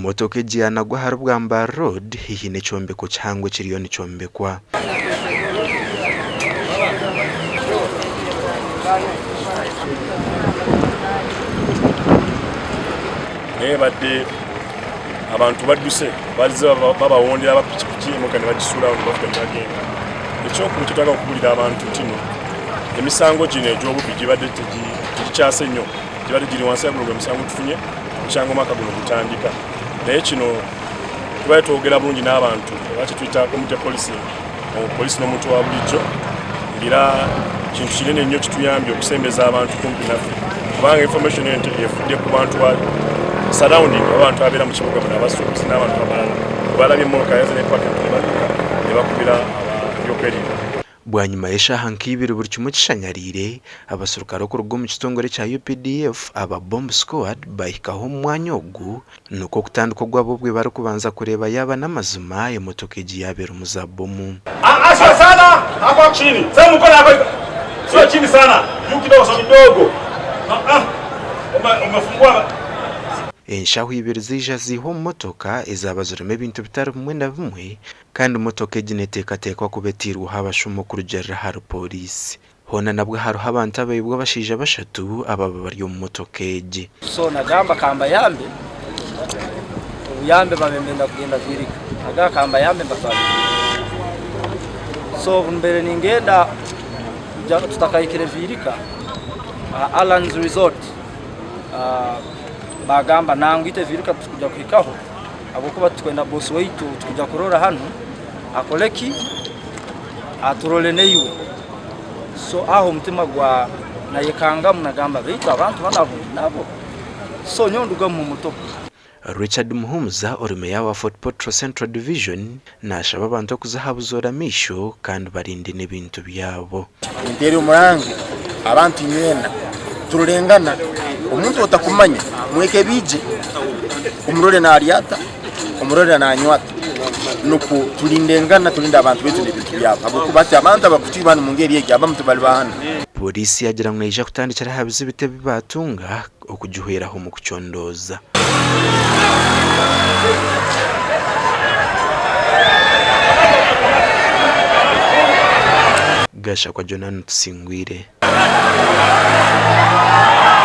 Motoka egi yaanagwa ahari Bwambare Road haihi n'ekyombeko kihango ekiriyo nikyombekwa. Naye badde abantu badduse bazze babawondera aba pikipiki emotoka ne bagisuulawo ne bavuga ne bagenda. Ekyokubiri kye twagala okubulira abantu ntino emisango gino egy'obubbi gibadde tegikyase nnyo gibadde giri wansi guno gwe musango tufunye bukyanga omwaka guno gutandika naye kino tubadde twogera bulungi n'abantu oba kyetuyita community policing poliisi n'omuntu wa bulijjo ng'era kintu kinene nnyo kituyambye okusembeza abantu kumpi naffe kubanga information eno evudde ku bantu ba surrounding abantu abeera mu kibuga muno abasuubuzi n'abantu abalala balabye emmotoka yaze nepaka ne badduka ne bakubira ab'ebyokwerinda. Bwanyima y'eshaaha nka ibiri buri kimwe kishanyariire, abaserukare okuruga omu kitongore kya updf aba Bomb Squad baahikaho omu mwanya ogu nikwo kutandika ogwabo obwe barikubanza kureeba yaaba n'amazima emotoka egi yaaba erimu za bomu. Enshaho ibiri zaija ziihwa omu motoka ezaaba zirimu ebintu bitari bimwe na bimwe Kandi motoka egi neteekateekwa kuba etairweho abashuma okurugiirira ahari pooriisi. Hoona nabwo hariho abantu abaibwa abashaija bashatu ababa bari omu motoka egi. So nagamba kambayambe obuyambe babe nibenda kugenda Virika nagamba kambayambe mbatware Virika so obu mbaire ningenda tutakahikire Virika aha Allan's Resort bagamba nangwa itwe Virika titukuja kuhikaho Ahabw'okuba titukwenda bosi waitu ou tukwija kurora hanu akore ki? Aturore naiwe. So aho omutima gwa nayekangamu nagamba beitu abantu banu abu ndi nabo? So nyowe nduga omu motoka. Richard Muhumuza ori Meya wa Fort Portal Central Division nashaba abantu okuza aha buzoora maisho kandi barinde n'ebintu byabo. Ninteera omurangi abantu inywena turorengana, omuntu otakumanya mwekebiije, omurore narya ata, omurore nanywa ata, nukwo turindengana turinde abantu baitu n'ebintu byabo habwokuba hati abantu abakutwiba hanu mungeri egi abamu tibali ba hanu. Pooriisi yaagira ngu neija kutandikira aha bizibiti ebi baatunga okugihweraho omu kucondooza. Gashakwa Jonah Tusingwire.